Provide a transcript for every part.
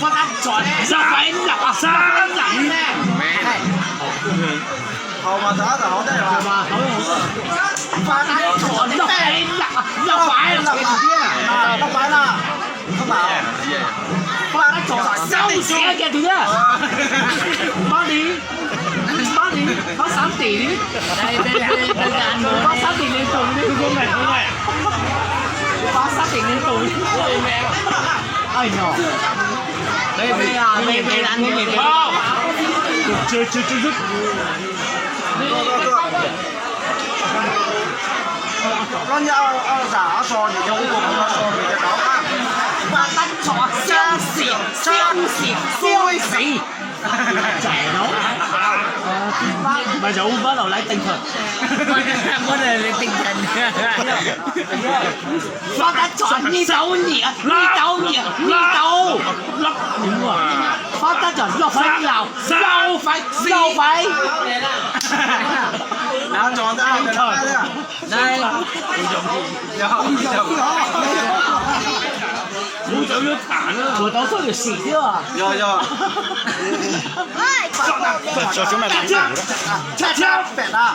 Phát tát chọn, sao phải lặp, sao phải lặp nè. Hầu mà tao tao hầu đây là. Phát tát chọn, sao phải lặp, sao phải lặp. Sao phải là. Không phải. Phát tát chọn, sao xỉa kìa tụi nhá. Bác đi. Bác đi. Bác sắm tỉ đi. Đây, đây, đây, đây là ăn rồi. Bác sắm tỉ lên tùng đi. Bác sắm tỉ lên tùng đi. Ai nhỏ. Đây, đây, à, đây, đây, ăn cái gì đây? Không. Chưa, chưa, chưa dứt. Nó như ông, ông già ông so thì cho ông cũng nó so thì cho nó ăn. Và tắt cho siêu xịn, siêu xịn, siêu xịn. Chảy nó. Mà giờ ông bắt đầu lấy tinh thần. Bắt đầu lấy tinh thần. Phát tát chọn, nhi tấu nhỉ, nhi tấu nhỉ, nhi tấu. Phát tát chọn, lọc phái lào, lọc phái, lọc phái. Nó cho tao cái đó. Đây. Ủa, tao có được xịt chứ à? Rồi, rồi. Cho chúng mày làm gì? Chắc, chắc, chắc, chắc.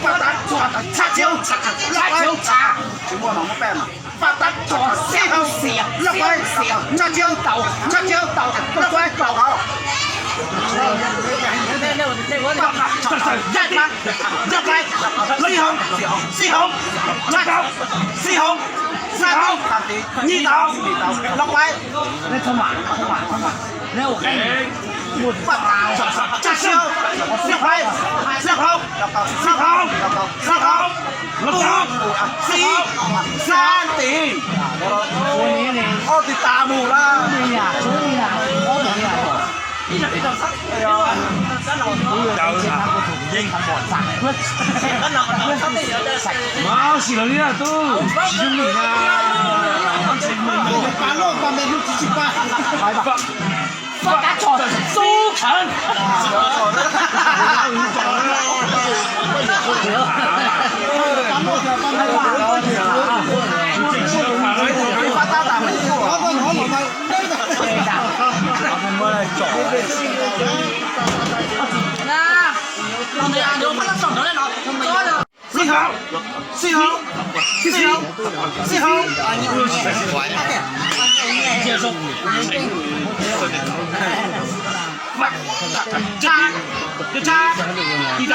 Paj tab txuas tawm tshaj txhiab, tshaj txhiab, tshaj txhiab. Tsis muaj no muab paj no. Paj tab txuas xiab hauv, loj paib, tshaj txhiab tau, txhiab tau, loj paib tau hauv. Yaj paib, yaj paib, xib hauv, xib hauv, tshaj, xib hauv, xab tub, nyij tau, loj paib. Paj tab txuas tshaj txhiab, loj paib, xab hauv, xab hauv, xab hauv, tub, txib, xab tis, ob tis tas mus lawm. Máu xì lawm li na, tub, tsis yooj yim na. Faj kab tso xub kheev. Xib hawm, xib hawm, xib hawm, xib hawm. Tsa, tsa, xib,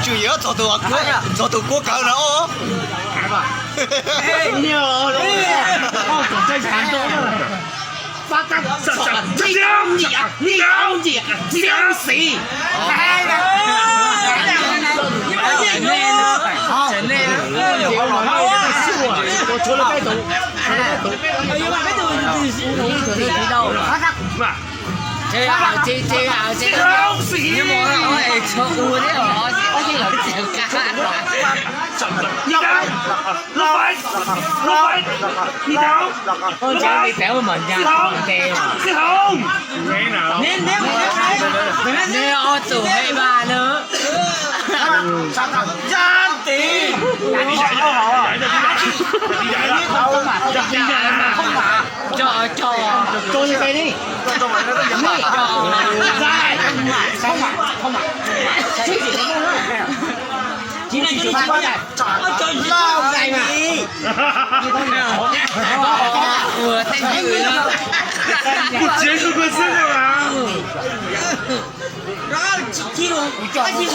Tswm yog txog tus, txog tus kuab kawg na os. Neb ob tug hais vaj na. Tso, tso. Ua tej ywg na. Hais tias, tias,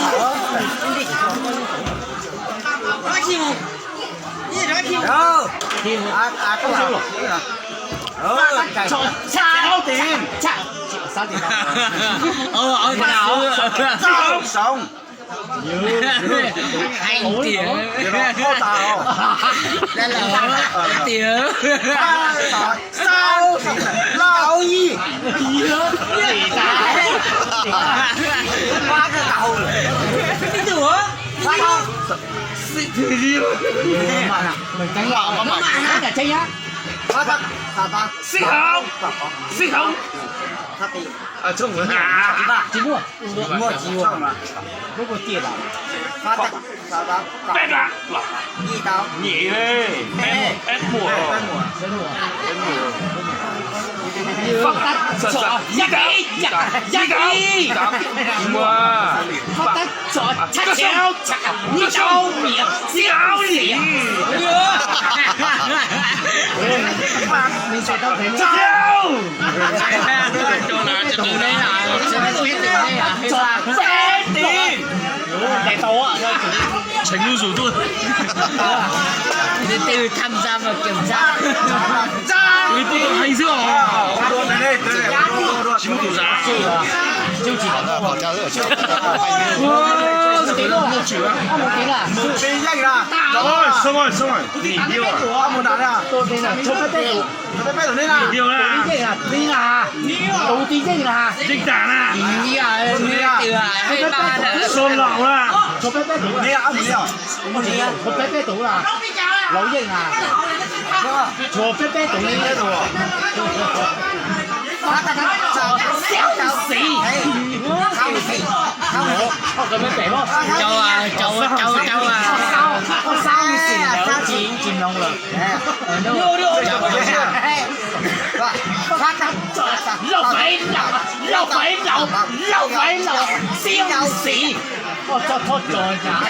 Xib hawm, xib hawm. Peb lab, peb muam, peb muam. Tseem lub zus tuaj. Leej twg tham gia vào kiểm tra. Leej twg hais xwb os. Tsis muaj tus zam. Xoo, xoo, xoo. Yeej tas na. Tshuav peb peb tus na. Tshuav peb peb tus ne. Xi, xi, xi. Rau, rau, rau, rau. Xi, tsis mloog lawm. Lauj, fais laus, lauj, fais laus, lauj, fais laus, xi, xi. Ua txog txhob tso cas.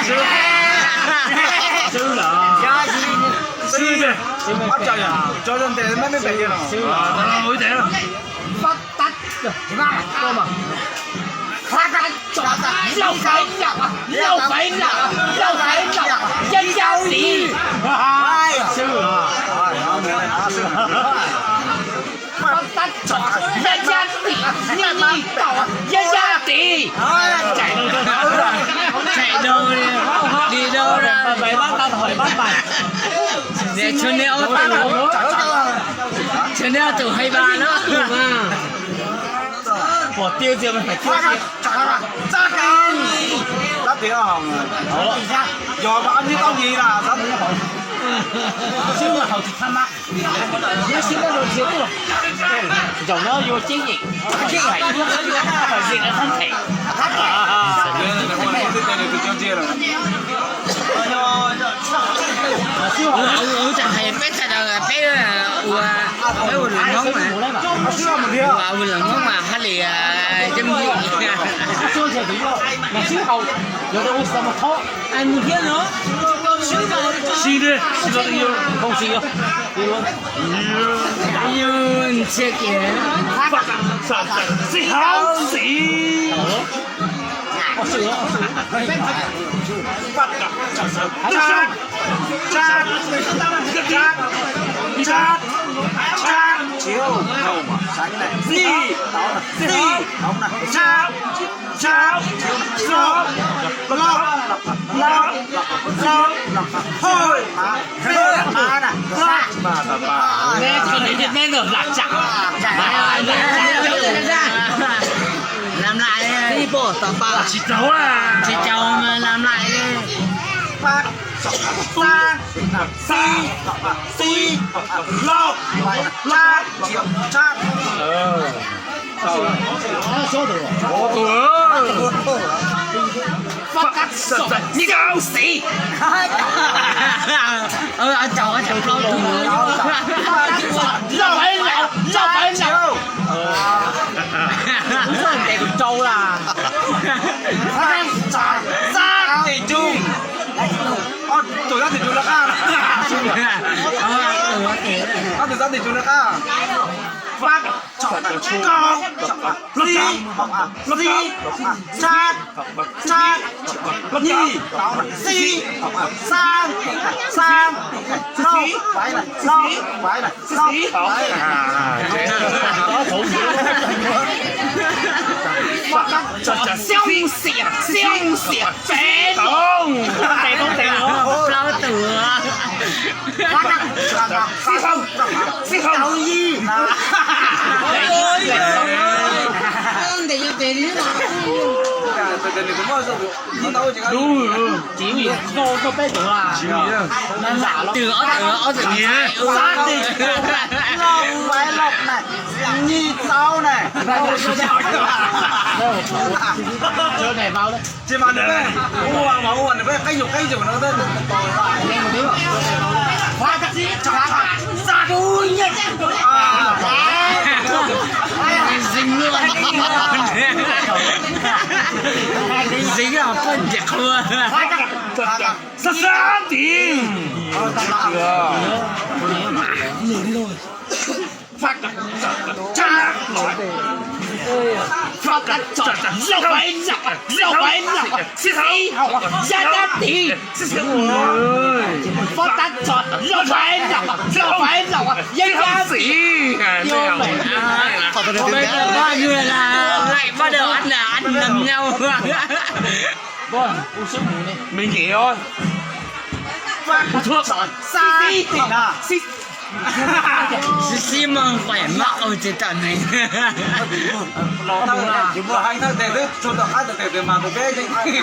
Xwb lawm. Xwb, xwb, xwb. Lauj, fais laus, lauj, fais laus, lauj, fais laus, yaj yaj tis. Xwb lawm. Yaj yaj tis, yaj yaj tis. Tsaim rau, dim rau. Tshuav nej ob tug, tshuav nej ob tug hais vas no. Pom tiag tiag mas phải tiag. Yog mas anh như tao nhì là sao? Xwb mas haus tsis thab mab. Nyob xwb no rau txiav tuaj. Zaum no yuav ceeb yem, ceeb yem, yem no thab them. Ua, ua tseem hais peb sawv daws peb ua, peb ua lus Hmoob mas, ua ua lus Hmoob mas haj li ceeb yem. Sib thiab, sib thiab, koob sib thiab. Ntsia kiag. Xib hawb xim. Lam lais, tsis tau, tsis tau mas lam lais li. Fab kab xim. Lauj, lauj, lauj, lauj. Tes kuv rau las. Xab tim tsuj. Ob tug xab tim tsuj lawv qab. Ob tug xab tim tsuj lawv qab. Fab. Koj. Xib. Xib. Tsab, tsab, yij, xib, xab, xab, lauj, lauj, lauj, lauj. Xyoo xiam, xyoo xiam, pem, pem, pem, plaub tug. Xib hawb, xib hawb. Dub, tsis yog, tau peb tug. Twm ob tug, ob tug, nyi tau na. Ces mas nws peb ua mas ua nws peb qeeb yus qeeb yus no. Zeeg, zeeg poj niam qhua. Xab xab tim. Lauj, lauj, lauj, xib hawb, yaj yaj tim. Fab tab tso, lauj, lauj, lauj, yaj yaj tim. Laim pab dawm, nab nab nyaum. Me nyuam, xib xib, xib xib mas pais mab qau ces tam neeg. Los tau, yus muaj hais thawj tes xwb, tsuag tom qab tes tes mas tus peb yeej hais.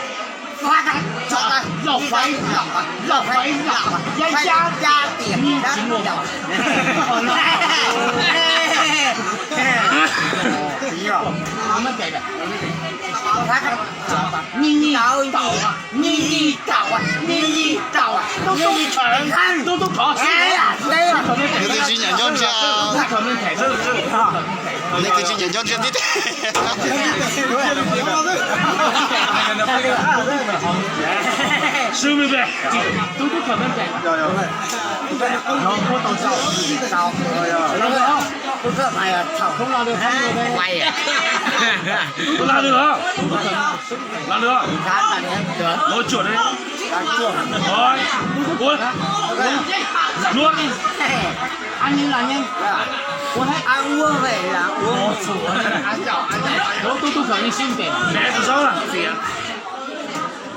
Phát tán, cho tán, lọc phái, lọc phái, lọc phái, yá yá, yá tiệt, yá tiệt. Phát tán, cho tán, nhi nhi tẩu, nhi nhi tẩu, nhi nhi tẩu, nhi nhi tẩu. Leej twg tsis nyiam nco ntsia, leej twg tsis nyiam nco ntsia tib teg. Sub me pem. Los lwm, los lwm. Los cuam li. Ua, luaj. Ăn như là nhanh. Ua thế. Ăn uống vậy là uống. Ủa, tub tub khẩu như xuyên tệ. Mẹ tụi xấu là tiệt.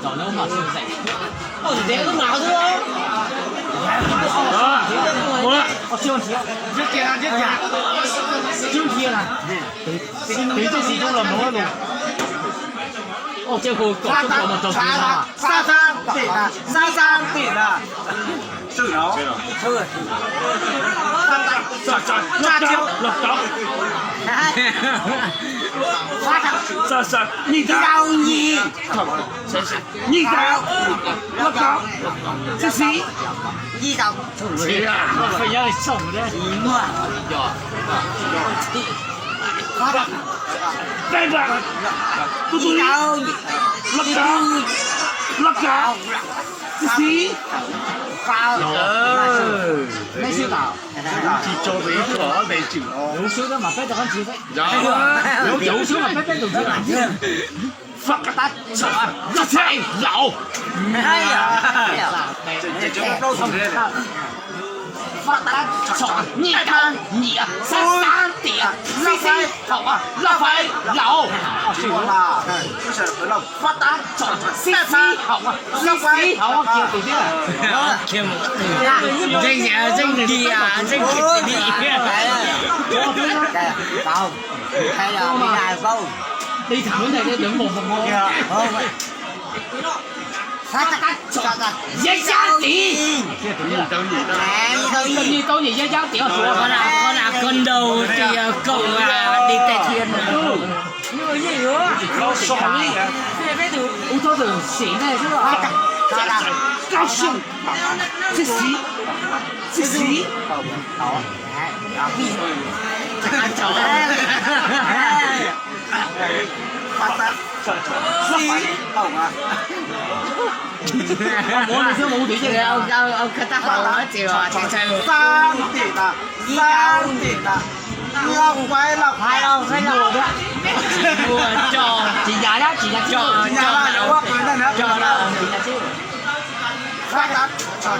Giỏi đâu mà xuyên tệ. Ôi, dễ có máu thôi. Đó. Ủa. Ôi, siêu thiệt. Giết kìa, giết kìa. Siêu thiệt à. Tính, tính tôi xin không là máu luôn. Ôi, chơi hồ cỏ, cỏ mà trồng gì mà. Xa xa, tỉnh à, xa xa, tỉnh à. Sư nào? Sư. Sa sa, lọc cỏ. Sa sa, nyi tau. Nyi tau. Nyi tau. Lọc cỏ. Xib xib. Nyi tau. Phải nhớ sổng đấy. Đây bạn. Tôi tôi. Lọc cỏ. Lọc cỏ. Xib xib. Neb sib tau. Tsis tso peb ib tug ob peb tug. Lub xwb mas peb rau qab ntsis peb. Lub xwb mas peb peb tus ntsis. Fab tab txom loj fais laus. Fab tab txom nyiaj tab nyiam xab xab tias xib xib haum loj fais laus. Fab tab txom xib xib haum xib xib haum kiag tus thiab. Zeej zeej dias zeej dias. Đi thẳng vấn đề đi, đừng vòng vòng vòng. Yaj yaj tim. Nyiaj tau nyiam yaj yaj tim. Qhov na, qhov na con đầu thì, ờ, cậu, à, đi Tây Thiên. Ub, txhob txwm xim nej xwb. Cao xib xib. Xib xib. Ông, ông, ông khá táo hậu nói chịu, à, chịu chịu. Xab tim na, xab tim na, loj fais loj fais laus. Tsis yam dab tsis yam tsis yam dab. Fab tab txom